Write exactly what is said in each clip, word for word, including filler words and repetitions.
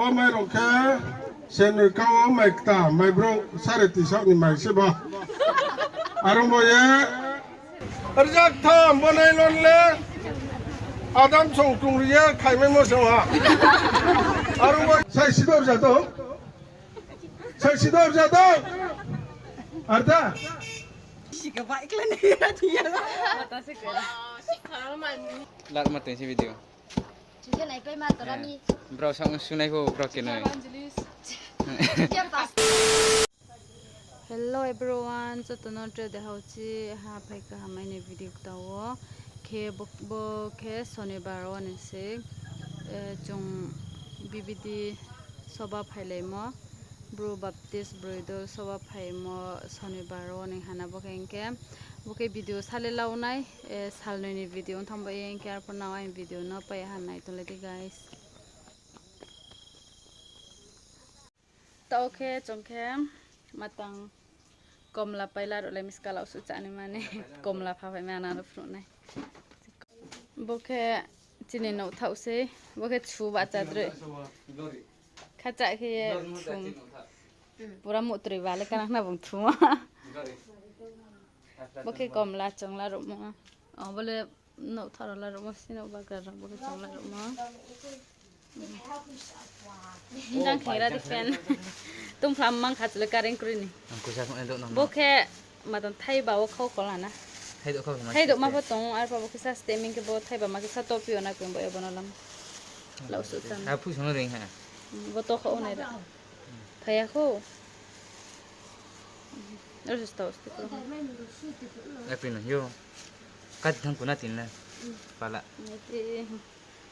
O mai rao khe, se noi kau o mai kta, mai brouh sare tisa ni mai se bo. Are ong bo ye, rjak tham bo nylon le, adam song tung ri ye, khaimaimo song ha. Are ong bo, sai si dor ja do. Sai si dor ja do. Arda. Lar ma tong si video. Brao sa ong sunai pho brao khe noi. Hello everyone, joto no tre de hauchi ha phai kaham aini video kta wo. Khe bo, bo khe Sonibar wo ni se, eh, chung B B D soba phailaimo, Bru Baptist Broidol soba phaimo Sonibar wo ni hana bo khe hing khe, bo khe video sale lau nai, eh, salnoi ni video ong thang bo ye hing khe arphuh nao aini video no pai ha nai tonglai di guys. Tao khe chung khe matang komla paila ruhlai miska lausuh chá ni mani komla pha phaima nang no phnuh nai. Bo khe chini nouhthaoh sei, bo khe chu bahcha droi. Khacha khe ye thum. Pura muhtroi ba le kana khna bung thum. Bo khe komla chungla ruhmo. O bo le nouhthaoh rao la ruhmo, si nouh bagra rao bo khe chungla ruhmo. Jang khengra di fan. Tongphla mang kha chule current kroi ni. Bo khe matang thaiba wo khau kola na. Thaidouh ma pho tong, arphuh bo khe sa steming khe bo thaiba ma khe sa topi yo na khe bo ebo no lam. Lausuh chá. Bo to kho nai ra. Phai ya kho. Kat thang kuna tin na. Pala.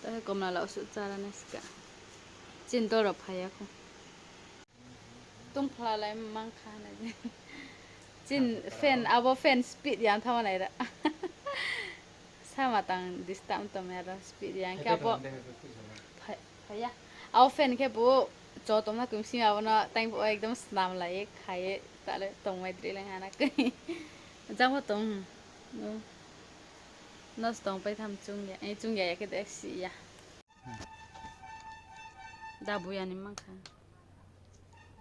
Tao khe komla lausuh chá ra nai ska. Chini to rao phai ya kho. Tongphla lai mang kha nai. Chini fan, abo fan speed ya thanngma nai ra. Sama tang disturb tongmai aro speed ya khe abo. Phai ya. Abo fan khe bo cho tongna khe bsing abo no tang bo ekdom snam lai ye khai ye ta le tongmai droi le hana khe. Jang bo tong. Nosto pai tham chung ya, eh, chung ya ya khe de si ya. Dabu ya ni mang kha.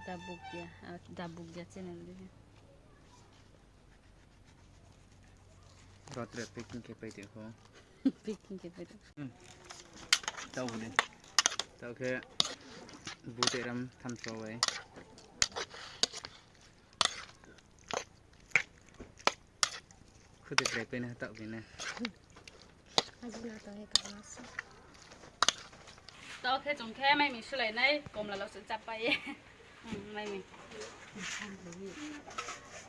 Dabuk ya, ah, dabuk ya channel de. Rotre packing khe pai tong kho. Packing khe pai tong. Tao de. Tao khe bute ram tham cho bai. Khuti krai pai na tao bini. Tao khe chung khe mai mi sulai nai, komla lausuh chá pai ye. Mai mi.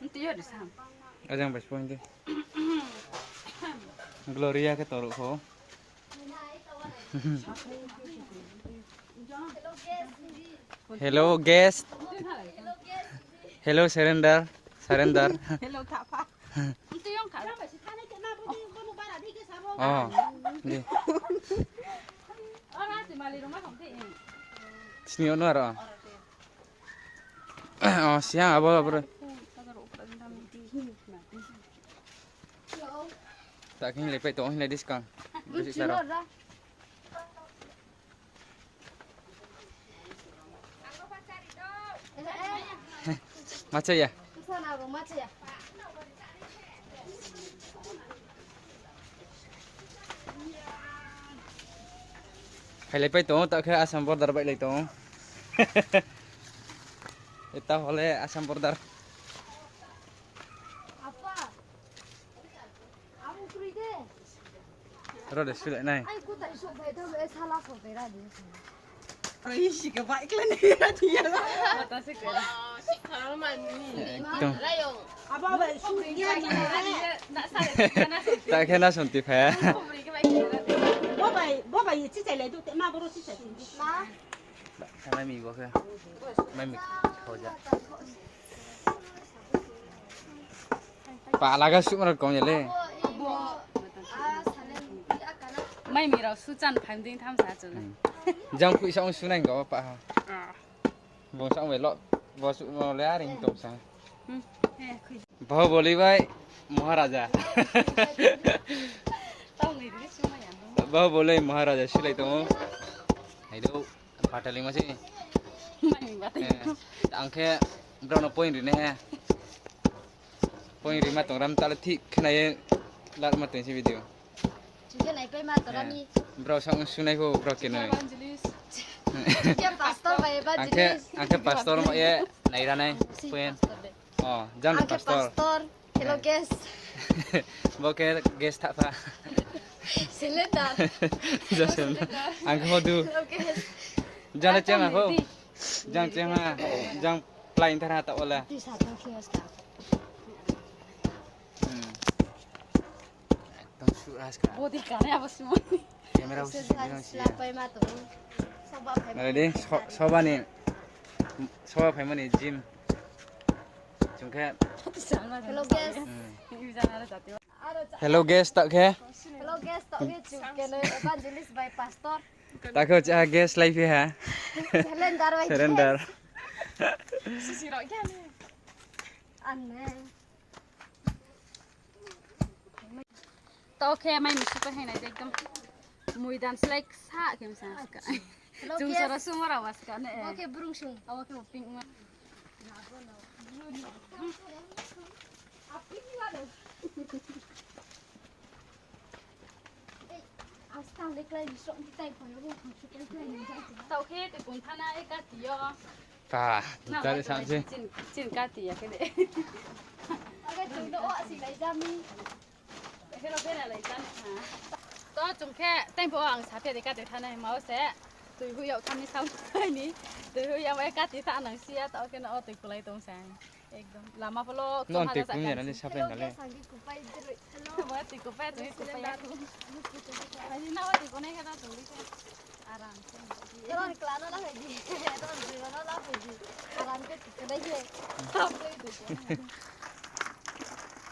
Nti yo de sam. Ajang bai spoin de. Gloria khe toruh kho. Hello guest. Hello surrender. Surrender. Hello thapha. Oh, di. Sini ono aro. Oh, siang abo abo. Tak kini le pai tong le diskang. Besi saro. Macha ya. Phailai pai tong, ta khe Assam border bailai tong. Eta hole Assam border. Ro de sulai nai. Ekdom. Ta khe na sonti phai. Mai mi bo khe. Mai mi khoja. Pala ga sumra kom ya le. Mai mi rao suchan phaim ding tham sa chun. Jang phuisa ong sunai go pa ha. Bung sa ong bai lo. Bo su no le aring tong sa. Bahubali bai Maharaja. Bahubali Maharaja silai tong. Hai do. Pataling ma se. Ang khe brao no point ri nai he. Point ri ma tong ram tale thik khe nai ye lar ma tong se video. Brao sang sunai pho brao khe nai. Ang khe pastor mo ye nai ra nai point. O, jang ni pastor. Hello guest. Bo khe guest tha pha. Cylinder. Ang khe hodu. Jang le chema pho. Jang chema. Jang plain thar ha ta ola. Ekdom sura ska. Body kare abo simo. Camera bo sisi nang si. Nai di, soba ni, soba phaimo ni gym. Chung khe. Hello guest. Hello guest, ta khe. Hello guest, ta khe chung khe no evangelist by pastor. Ta khe cha guest lai phi ha. Surrender by surrender. Sisi rao khe. Anne. Tao khe mai musu pai hainai ekdom. Moidan slai ksa khe msa ska. Chung sara sung ora waska ne. Oke brung sung. Oke pink ma. Tao khe te kun thana e kati yo. Pa, na tare wa sa se. Chin, chin kati ya khe de. Aga chung no wa si lai jami. Khe no bera lai tan ha. To chung khe tei bo ang sa phe de kati thana ma o se. Tui hu yag thani sam ni. Tui hu yag ma kati tha nang si ya to khe no o tui kulai tong sa. Ekdom lama polo. No tui kum ya ni sa phe na le. Mo tui kupai tui kupai ya. Ani na wa tui kunai khe na chung di khe. Aram se. Ron kla no la phai di. Ron kla no la phai di. Aram ke tui kunai khe. Tam ke tui kunai.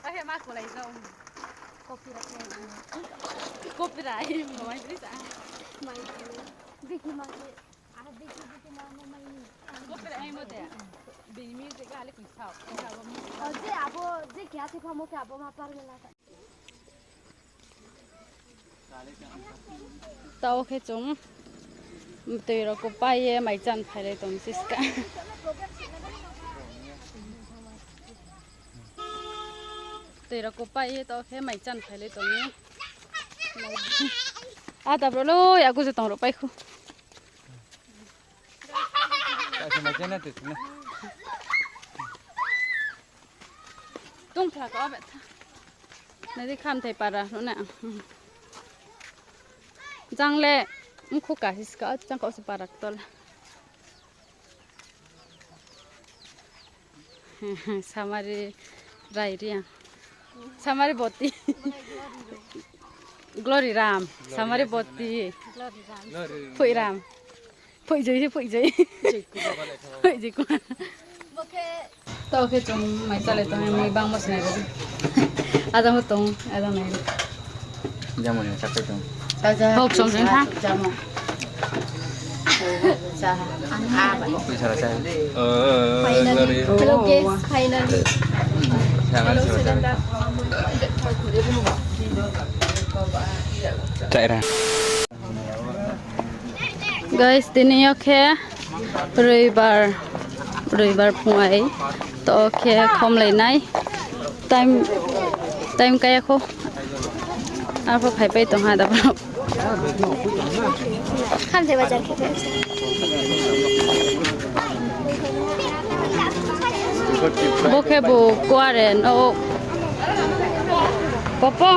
Oke, ma kulai jao. Copyright. Copyright. Mai please ah. Mai. Biki ma ke. Ah, biki biki ma no mai ni. Copyright ai mo de. Bini music ga le kui sao. O je abo je kya se phamo khe abo ma par mela ta. Tao khe chung tui rao kupai ye mai chan phailai tong si ska. Tui rao kupai ye tao khe mai chan phailai tong ni. Ada bro lo ya gu je tong rao pai khu. Tongthla ka obe tha. Nadi khamthai para no na. Jang le mkhu ka siska, jang ka se para ktola. Samari rai riang. Samari boti. Glory Ram. Samari boti. Phui Ram. Phoijoi se phoijoi. Phoijoi kuma. Tao khe chung mai chale tong, mai bang mo sinai ri. Ada ho tong, ada nai. Jamo ni sakai tong. Hok song jeng ha. Jamo. Pisa ra sa. Finally. Hello guys, finally. Hello, Surrender. Chai ra. Guys, tini yo khe roibar, roibar phung ai. To khe khomlai nai. Time, time kaya kho. Arphuh phaipai tong ha da bro. Khamthai bazar khe phai. Bo khe bo kuare no. Popo.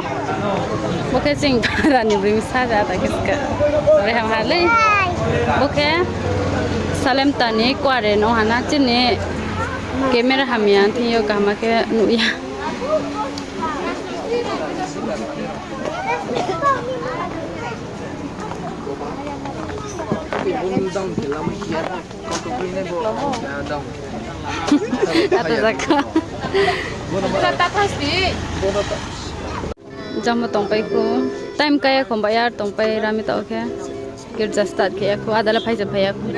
Bo khe ching para ni bri msa ja ta khe ska. Ore ham ha lei. Bo khe Salem ta ni kuare no hana chini camera hamya thing yo kaham khe nuh ya. Ata jaka. Jamo tongpai khu. Time kaya khomba yar tongpai rami tao khe. Girja start khe ya khu. Adala phaisa phai ya khu.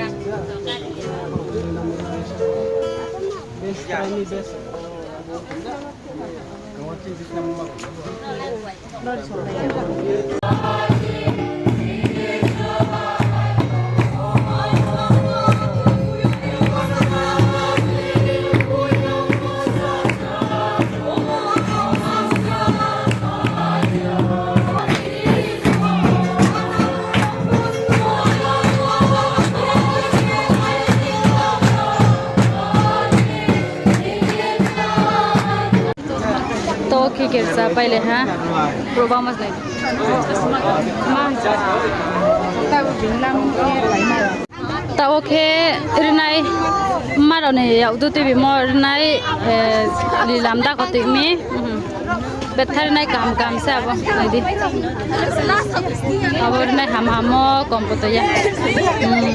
Kersa pai le ha. Proba mas nai. Ma. Tao khe rinai ma rao ni yak du tibimo rinai, eh, lilam da kho tui mi. Mhm. Bethar rinai kaham kaham se abo. Nai di. Abo rinai ham ham mo kom poto ya. Hmm.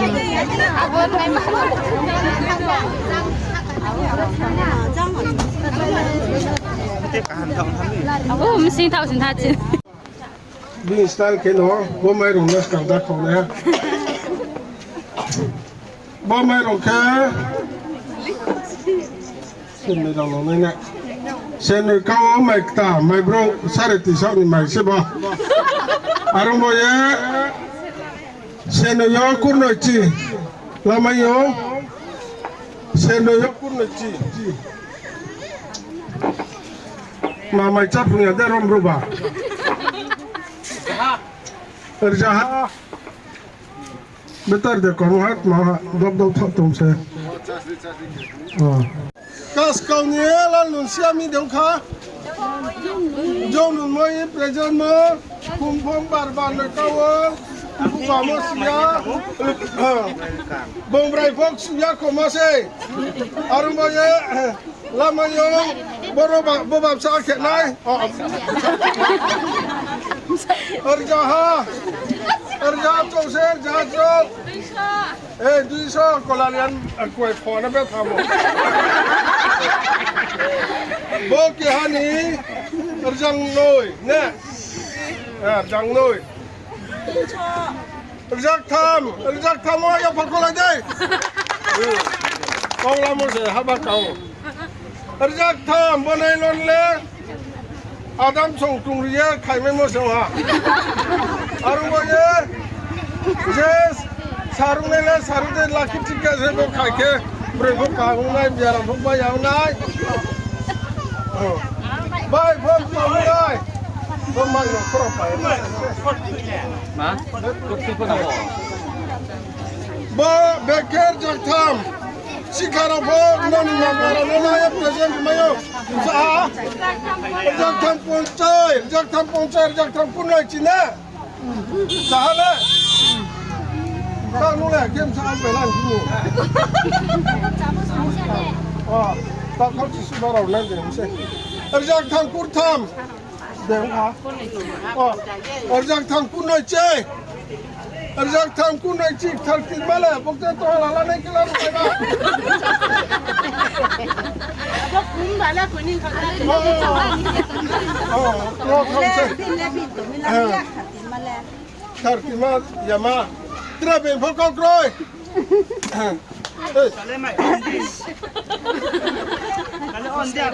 Abo msing thao sin ha chin. Bini style khe no, bo mairung no skang da khong nai ha. Bo mairung khe, senoi rao no nai na. Senoi kau mai kta, mai brouh, sare tisa ni mai se bo. Are ong bo ye, senoi yo kurnoi chi, lamai yo, senoi yo kurnoi chi. Ma mai cháphung ya de rom ruba. Rzaha. Betar de kom ha, ma ha, dob dob thak tong se. Oh. Kaskau ni lal nun siami dong kha. Jong nun moi present mo. Khum phom bar bar noi kau. Khum ba mo siya. Bongrai phok suya kho ma se. Arung ba ye. Lama yo, boro ba, bo bapsa khe nai. Oh. Rzaha. Rzaha chou se, rzaha chou. Eh, duiso, kolalian, eh, kuai phone be thamo. Bo khe hani, rzaha noi, ne? Eh, rzaha noi. Rzaha tham, rzaha tham o ya phakholai dei. Kau lamo se haba kau. Rzaha tham bo nai lon le. Adam song tung ri ye khai mai mo se ha. Arung bo ye. Je sarung nai le sarung de laki chika se bo khai khe. Broi bo kahung nai, biaram bo bai yang nai. Oh. Bai bo kahung nai. Bo mai no khoro pai. Ma? Bo bekhe rzaha tham. Sikha rao pho noni mama rao no nai ye present mai ou. Sa ha. Rzaha tham ponchai, rzaha tham ponchai, rzaha tham kurnoi chi na. Sa ha le. Sa nu le, kem sa ha pelan kunu. Oh, ta khau chi suba rao nai de se. Rzaha tham kurtham. Deng ha. Oh, rzaha tham kurnoi chi. Rzaha tham kurnoi chi, thirty ma le, bokte to la la nai kela ru ba. Abo kun ba le kuning kha. Oh, oh, oh, oh, se. Bin le bin to, min la ya thirty ma le. Thirty ma, ya ma. Tra bin pho kau kroi. Hey.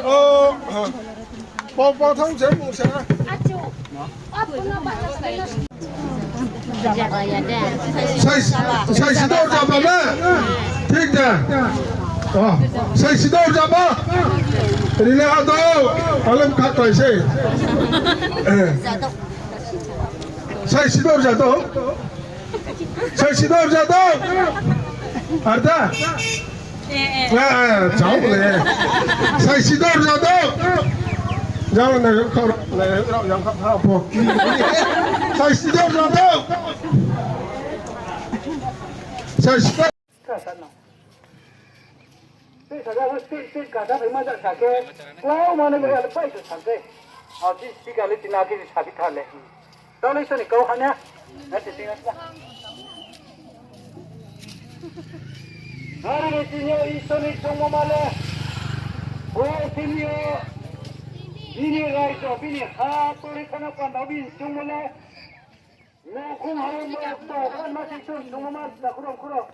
Oh, oh. Pau, pau thang se, mung se. Sai, sai si dor jaba na. Thik da. Oh, sai si dor jaba. Ri le ha do. Alem kha pai se. Eh. Sai si dor ja do. Sai si dor ja do. Arda. Eh, eh, chao le. Sai si dor ja do. Jang na khau na rao yang kha kha pho. Sai si dor ja do. Sai si dor. Tei sa ja, tei, tei, kasa phai ma ja sa khe, klau mane bai ale pai to sa khe. A, tei, tei kali tina khe sa bi tha le. Tao le Isor ni kau ha na. Na tei tei na. Hari ni tini yo Isor ni chongmo ma le. Bo tini yo bini raijo, bini ha, tori khana panda bini chongmo le. Nokhung harung ma to, kan ma si chong, chongmo ma, ta khurang khurang.